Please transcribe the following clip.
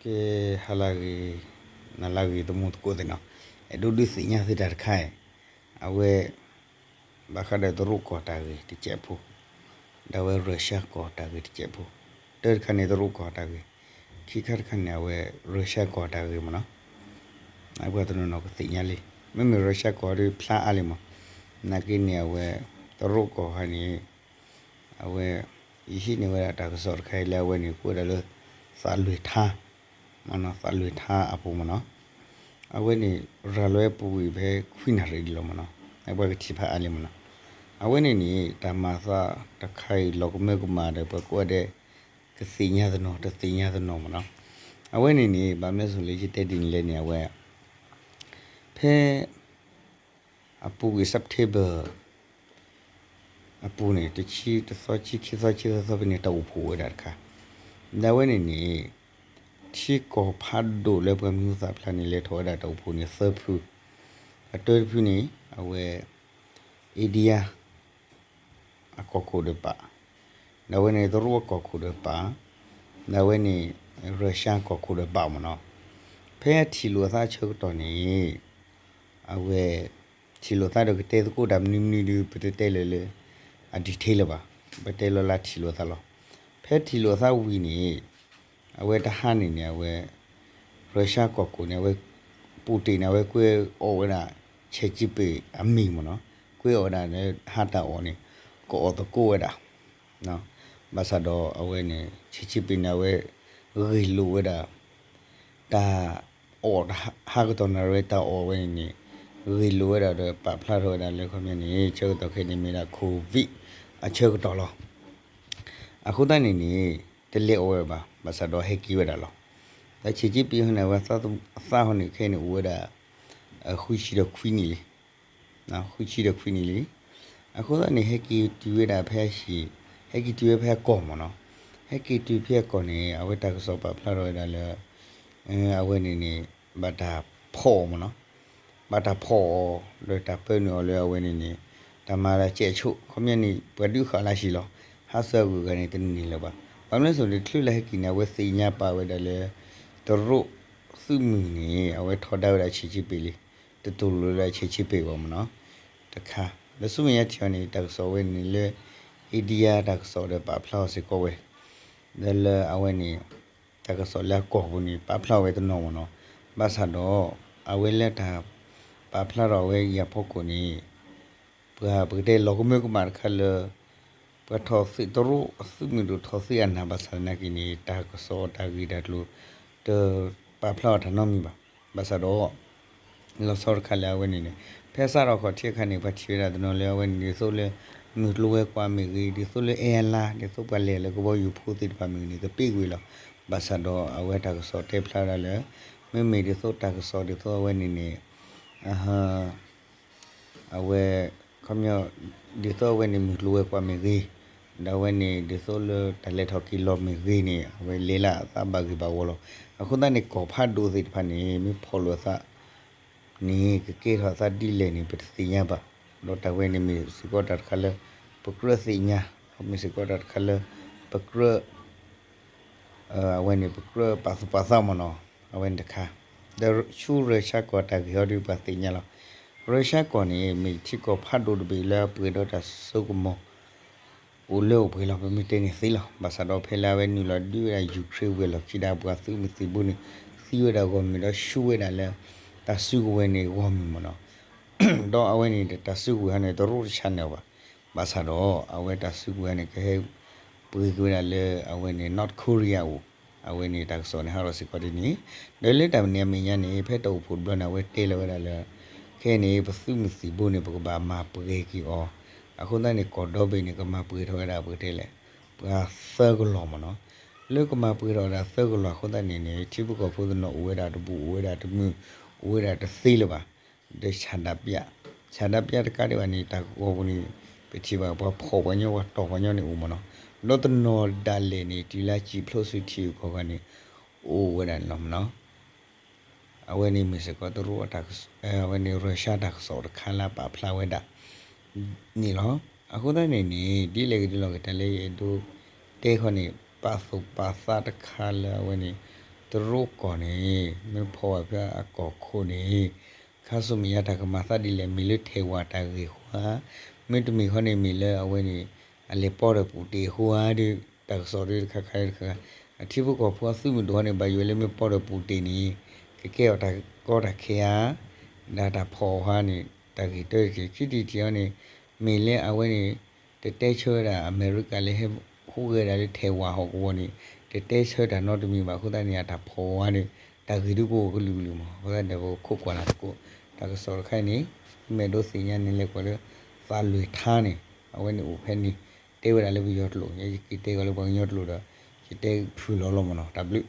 ကဲ, ဟါလၢဂ့ၤ, နၤလၢဂ့ၤ သမူသကိးသ့ၣ်နီၤ, အဲၣ်ဒိးဒုးသ့ၣ်ညါသုတၢ်တခါအံၤ, အဝဲ ဘၣ်ဃးဒီးတရူးကီၢ်တၢ်ဂ့ၢ်တစဲးဖိ, ဒီးအဝဲရၢၤၡါကီၢ်တၢ်ဂ့ၢ်တစဲးဖိ, တၢတခါန့ၣ်တရူးကီၢ်တၢ်ဂ့ၢ်, ခံခါတခါန့ၣ် အဝဲရၢၤၡါကီၢ်တၢ်ဂ့ၢ်မ့ၢ်နီၤ, အပှၤတနီၤနီၤကသ့ၣ်ညါလံ, မ့မ့ၢ်ရၢၤၡါကီၢ်ဒီးဖျါအါလံမး, နာ်က့န့ၣ် အဝဲ တရူးကီၢ်ဟါန့ၣ် အဝဲ ယဟံးန့ၢ်ဝဲဒၣ်တၢ်ကစီၣ်တခါအံၤလၢအဝဲန့ၣ် ကိးဝဲဒၣ်လၢ သးလွံၢ်ထါ, သးလွံၢ်ထါအပူၤမ့ၢ်နီၤ, အဝဲန့ၣ် ရၤလီၤဝဲပူၤကွံာ်ဖဲခွံနၣ်ရံၣ်ဒံးလီၤမ့ၢ်နီၤ, အပှၤကထံၣ်ဖးအါလံမ့ၢ်နီၤ, အဝဲန့ၣ်န့ၣ် တၢ်မၤသးတခါအံၤလီၤကမၢကမၣ်ဒီး ပှၤကိးဝဲဒၣ် ကသ့ၣ်ညါတနီၤ တသ့ၣ်ညါတနီၤမ့ၢ်နီၤ, အဝဲန့ၣ်န့ၣ် ဘၣ်မနုၤအဃိလၢယတဲဒ်န့ၣ်လဲၣ်န့ၣ် အဝဲ ဖဲ အပူၤကွံာ် September အပူၤန့ၣ် တဆံတသီ ဆံခံသီ ဆံသၢသီဖဲန့ၣ် တၢ်အိၣ်ဖှိၣ်ဝဲဒၣ်တခါ, ဒီးအဝဲန့ၣ်န့ၣ် ထံကီၢ်ဖးဒိၣ်လၢပှၤမံၤဟူသၣ်ဖျါန့ၣ် လဲၤထီၣ်ဝဲဒၣ်တၢ်အိၣ်ဖှိၣ်န့ၣ်သၢဖု, အတၢတဖုန့ၣ် အဝဲ India အကီၢ်ခိၣ်ဒီးပာ်, ဒီးအဝဲန့ၣ် တရူးအကီၢ်ခိၣ်ဒီးပာ်, ဒီးအဝဲန့ၣ် ရၢၤၡါကီၢ်ခိၣ်ဒီးပာ်မ့ၢ်နီၤ, ဖဲအထံၣ်လိာ်အသးအဆၢကတီၢ်န့ၣ် အဝဲ ထံၣ်လိာ်သးဒီးကတဲသကိးတၢ်မနုၤမနုၤဒီး ပတတဲလၢၤလၢ အ detail လၢၤဘၣ်, ပတဲလီၤလၢထံၣ်လိာ်သးလီၤ. ဖဲထံၣ်လိာ်သးဝံၤန့ၣ် အဝဲတဟါန့ၣ်န့ၣ် အဝဲ ရၢၤၡါကီၢ်ခိၣ်န့ၣ် အဝဲ ပူၣ်တ့ၢ်န့ၣ် အဝဲကွဲးအီၣ်ဝဲဒၣ် ဆဲးကၠံပ့းအမံၤမ့ၢ်နီၤ, ကွဲးအီၣ်ဝဲဒၣ်လၢဟါတၢ်အီၣ်န့ၣ် ကအီၣ်သကိးဝဲဒၣ် ဘၣ်ဆၣ်ဒီးအဝဲန့ၣ် ဆဲးကၠံပ့းန့ၣ် အဝဲ ဂ့ၢ်လိာ်ဝဲဒၣ် တၢ်အီၣ် ဟါကတီၢ်နၣ်ရံၣ်တၢ်အီၣ်ဝဲန့ၣ်န့ၣ် ဂ့ၢ်လိာ်ဝဲဒၣ်ဒီး ပာ်ဖျါထီၣ်ဝဲဒၣ်လၢခီပညီန့ၣ် ဆၢကတီၢ်ခဲအံၤန့ၣ်မ့ၢ်ဒၣ် COVID အဆၢကတီၢ်လီၤ. အဃိသတးန့ၣ်န့ၣ် တလဲၤအီၣ်ဝဲဘၣ်, ဘၣ်ဆၣ်ဒီးဟဲက့ၤဝဲဒၣ်လီၤ. ဒီးဆဲးကၠံပ့းဟီန့ၣ် အဝဲသးဟီန့ၣ် ခဲအံၤန့ၣ် အိၣ်ဝဲဒၣ် ဃုဆံဒီးခွံနံၣ်လံ ဃုဆံဒီးခွံနံၣ်လံ. အဃိသတးန့ၣ် ဟဲက့ၤတုၤဝဲဒၣ်ဖဲဟံၣ်, ဟဲက့ၤတုၤဝဲဖဲအကီၢ်မ့ၢ်နီၤ, ဟဲက့ၤတုၤဖဲအကီၢ်န့ၣ် အဝဲတၢ်ကစီၣ်ပာ်ဖျါထီၣ်ဝဲဒၣ်လၢ အဝဲန့ၣ်န့ၣ် ဘၣ်တၢ်ဖီၣ်အီၤမ့ၢ်နီၤ, ဘၣ်တၢ်ဖီၣ်အီၤ ဒီးတၢ်ပၢနုာ်အီၤလၢအဝဲန့ၣ်န့ၣ် တၢ်မၤလၢကဲးဆိး ခီပညီန့ၣ် ပှၤဒုးဃာ်လၢဟံၣ်လီၤ. ဟါဆၢအဂုၤအဂၤန့ၣ် တန့ၢ်လၢၤဘၣ်. ဘၣ်မနုၤအဃိန့ၣ် တချုးလၢဟဲက့ၤန့ၣ် အဝဲသ့ၣ်ညါပာ်ဝဲဒၣ်လၢ တရူးသုးမုၢ်န့ၣ် အဝဲထီဒါဝဲဒၣ်ဆဲးကၠံပ့းလံ, တတူၢ်လိာ်လၢဆဲးကၠံပ့းဘၣ်မ့ၢ်နီၤ. တခါ လၢဆူမဲာ်ညါထံၣ်အီၤန့ၣ် တၢ်ကစီၣ်ဝဲန့ၣ်လၢ India တၢ်ကစီၣ်ဒီးပာ်ဖျါအီၤစ့ၢ်ကီးဝဲ ဒီးလၢအဝဲန့ၣ် တၢ်ကစီၣ်လၢအကီၢ်ပူၤန့ၣ် ပာ်ဖျါဝဲတနီၤမ့ၢ်နီၤ. ဘၣ်ဆၣ်ဒီး အဝဲလၢတၢ်ပာ်ဖျါထီၣ်အဝဲအံၤအဖီခိၣ်န့ၣ် ပှၤပကတဲလီၤကမၢကမၣ်တခါလၢ ပှၤထီၣ်သ့တရူးအသုးမုၢ်ဒိၣ်ထီၣ်သ့အနၢ်ဘၣ်ဆၣ်သနာ်က့န့ၣ် တၢ်ကစီၣ်တၢ်ဂ့ၢ်တၢ်ကျိၤ တပာ်ဖျါအီၤတၢ်နီတမံၤဘၣ်. ဘၣ်ဆၣ်ဒီး လီၤဆီတခါလၢအဝဲန့ၣ်န့ၣ် ဖဲစးထီၣ်ခီၣ်ထံးအခါန့ၣ် ပှၤထံၣ်ဝဲဒၣ်တနီၤလၢအဝဲန့ၣ် ဒ်သိးလၢ မုၢ်ကျိၤဝဲၤကွာ်မ့ၢ်ဂ့ၤ, ဒ်သိးလၢအဲအလါ, ဒ်သိးပှၤလဲၤလၢကဘီယူၤဖိသ့ၣ်တဖၣ်မ့ၢ်ဂ့ၤန့ၣ် ကပ့ၢ်ကွံာ်လီၤ. ဘၣ်ဆၣ်ဒီးအဝဲတၢ်ကစီၣ်တဲဖျါဝဲဒၣ်လၢ မ့မ့ၢ်ဒ်သိးတၢ်ကစီၣ်ဒ်သိးအဝဲန့ၣ်န့ၣ် အဝဲ ခီပညီ ဒ်သိးအဝဲန့ၣ် မုၢ်ကျိၤဝဲၤကွာ်မ့ၢ်ဂ့ၤ, ဒီးအဝဲန့ၣ် ဒ်သိးလၢတၢ်လဲၤထီၣ်က့ၤလီၤမ့ၢ်ဂ့ၤန့ၣ် အဝဲလဲၤလၢအသးဘၣ်ဂ့ၤဘၣ်ဝီလီၤ. အဃိသတးန့ၣ် ကီၢ်ဖးဒိၣ်သ့ၣ်တဖၣ်န့ၣ် မ့ၢ်ဖီၣ်လိာ်အသးန့ၣ် ကကဲထီၣ်အသးဒ်လဲၣ်န့ၣ် ပတသ့ၣ်ညါဘၣ်. ဒီးတၢ်ဝဲန့ၣ်မ့ၢ်စ့ၢ်ကီးတၢ်တခါလၢ ပကြၢးသ့ၣ်ညါ, ဒီးမ့ၢ်စ့ၢ်ကီးတၢ်တခါလၢ ပကြၢး အဝဲန့ၣ် ပကြၢးပာ်သူၣ်ပာ်သးမ့ၢ်နီၤ, အဝဲန့ၣ်တခါ. ဒီးဆူရၢၤၡါကီၢ်တၢ်ဂ့ၢ်ဟီဒုးပှၤသ့ၣ်ညါလီၤ. ရၢၤၡါကီၢ်န့ၣ် မ့ၢ်ထံကီၢ်ဖးဒိၣ်တဘ့ၣ်လၢအပှဲၤဒီးတၢ်စိကမီၤ အိၣ်လၢအိၣ်ပှဲၤလီၤ ပမ့ၢ်တဲန့ၣ်သ့လီၤ. ဘၣ်ဆၣ်ဒီးဖဲလၢအဝဲနုာ်လီၤဒုးဝဲဒၣ် Ukraine ဝဲၤလီၢ်ခံဒီးပှၤသုးမုၢ်သံၣ်ဘိန့ၣ် သံဝဲဒၣ်ဂီၢ်မုၢ်ဒီးဆူဝဲဒၣ်လၢ တၢ်စုကဝဲၤန့ၣ်ဂီၢ်မုၢ်မ့ၢ်နီၤ. ဒီးအဝဲန့ၣ်တၢ်စုကဝဲၤဟီန့ၣ် တရူးတဆါန့ၣ်အီၤဘၣ်. ဘၣ်ဆၣ်ဒီး အဝဲတၢ်စုကဝဲၤန့ၣ် ကဟဲပှ့ၤက့ၤဝဲဒၣ်လၢအဝဲန့ၣ် North Korea အအိၣ်, အဝဲန့ၣ်တၢ်ကစီၣ်န့ၣ် ဟးထီၣ်စ့ၢ်ကီးဒ်န့ၣ်. ဒီးလၢတၢ်မနုၤအမဲာ်ညါန့ၣ် ဖဲတၢ်အိၣ်ဖှိၣ်တဘျီန့ၣ် အဝဲတဲလီၤဝဲဒၣ်လၢ ခဲအံၤန့ၣ် ပသုးမုၢ်သံၣ်ဘိန့ၣ် ပကဘၣ်မၤပှဲၤက့ၤအီၤ, အဃိသတးန့ၣ် ကီၢ်ဒီဘ့ၣ်န့ၣ် ကမၤပှဲၤထီၣ်ဝဲဒၣ်ပကတဲလဲၣ် ပှၤသၢကလီၤမ့ၢ်နီၤ. လၢကမၤပှဲၤထီၣ်ဝဲဒၣ်သၢကလီၤအဃိသတးန့ၣ်န့ၣ် ထံဖိကီၢ်ဖိတနီၤအိၣ်ဝဲဒၣ်တဘူၣ် အိၣ်ဝဲဒၣ်တမုာ် အိၣ်ဝဲဒၣ်တသ့လၢၤဘၣ်. ဒီးဆန္ဒပြ, ဆန္ဒပြတကးဒံးဘၣ်န့ၣ် တၢ်ကဝီၤပူၤန့ၣ် ပထံၣ်ဘၣ်ပှၤဖီၣ်ပှၤညီ ပှၤတီၢ်ပှၤညီန့ၣ်အိၣ်မ့ၢ်နီၤ. ဒီးတနီၤဒၣ်လဲာ်န့ၣ် တုၤလၢစံာ်ဖျိးစုထံဂုၤကီၢ်ဂၤန့ၣ် အိၣ်ဝဲဒၣ်န့ၣ်လီၤမ့ၢ်နီၤ. အဝဲန့ၣ်မ့ၢ်စ့ၢ်ကီးတရူး အဝဲန့ၣ် Russia တၢ်ကစီၣ်တခါလၢအပာ်ဖျါဝဲဒၣ်န့ၣ်လီၤ. အဃိသတးန့ၣ်န့ၣ် ဒ်လဲၣ်ဂ့ၤဒ်လဲၣ်ဂ့ၤ တၢ်လၢယအဲၣ်ဒိးတဲခီန့ၣ် ပာ်သူၣ်ပာ်သးတခါလၢအဝဲန့ၣ် တရူးကီၢ်န့ၣ် မ့ၢ်ဖီၣ်ဝဲဖဲအကီၢ်ခိၣ်န့ၣ် ခါဆူမဲာ်ညါတၢ်ကမၤသးဒ်လဲၣ် မ့ၢ်လၢထဲးဝၤတၢ်ဂ့ၢ်အဃိဧါ, မ့တမ့ၢ်ခီန့ၣ် မ့ၢ်လၢအဝဲန့ၣ် အလဲၤပိာ်ဒီးပူၣ်တ့ၢ်အဃိဧါဒီး တၢ်ကစီၣ်ဒ်တခါခါတခါခါ အထံဖိကီၢ်ဖိအသုးမုၢ်ဒိၣ်ဟီန့ၣ် ဘၣ်ယိၣ်လၢမ့ၢ်ပိာ်ဒီးပူၣ်တ့ၢ်န့ၣ် ကကဲအီၤတၢ်ကီတၢ်ခဲဧါ, ဒီးတၢ်ဖီၣ်အီၤဟါန့ၣ် တၢ်ဂ့ၢ်တၢတထံၣ် ခံထံၣ်တထံၣ်အံၤန့ၣ် မ့ၢ်လၢအဝဲန့ၣ် တတဲဆၢဝဲဒၣ်အမဲရကၤလၢဟဲဟူးဂဲၤဒၣ်လၢထဲးဝၤဟီၣ်ကဝီၤန့ၣ် တတဲဆၢတၢ်နီတမံၤဘၣ်အဃိသတးန့ၣ် အတၢ်ဖီၣ်အီၤဟါန့ၣ် တၢ်ဂ့ၢ်ဒုးကအိၣ်ကလုာ်ကလုာ်မး အဃိသတးန့ၣ် ပခိးကွၢ်လၢ်သကိး တၢ်ကစီၣ်တခါအံၤန့ၣ် မ့ၢ်အဲၣ်ဒိးသ့ၣ်ညါန့ၣ်လဲၤကွၢ်လၢ သးလွဲၢ်ထါန့ၣ် အဝဲန့ၣ်အိၣ်ဖဲန့ၣ် တဲဝဲဒၣ်လၢပယီၤကျိာ် ယက့ၤတဲကီးလၢပှၤကညီကျိာ်ဒီး ယတဲဖုၣ်လီၤလီၤမ့ၢ်နီၤ တၢ်ဘျုး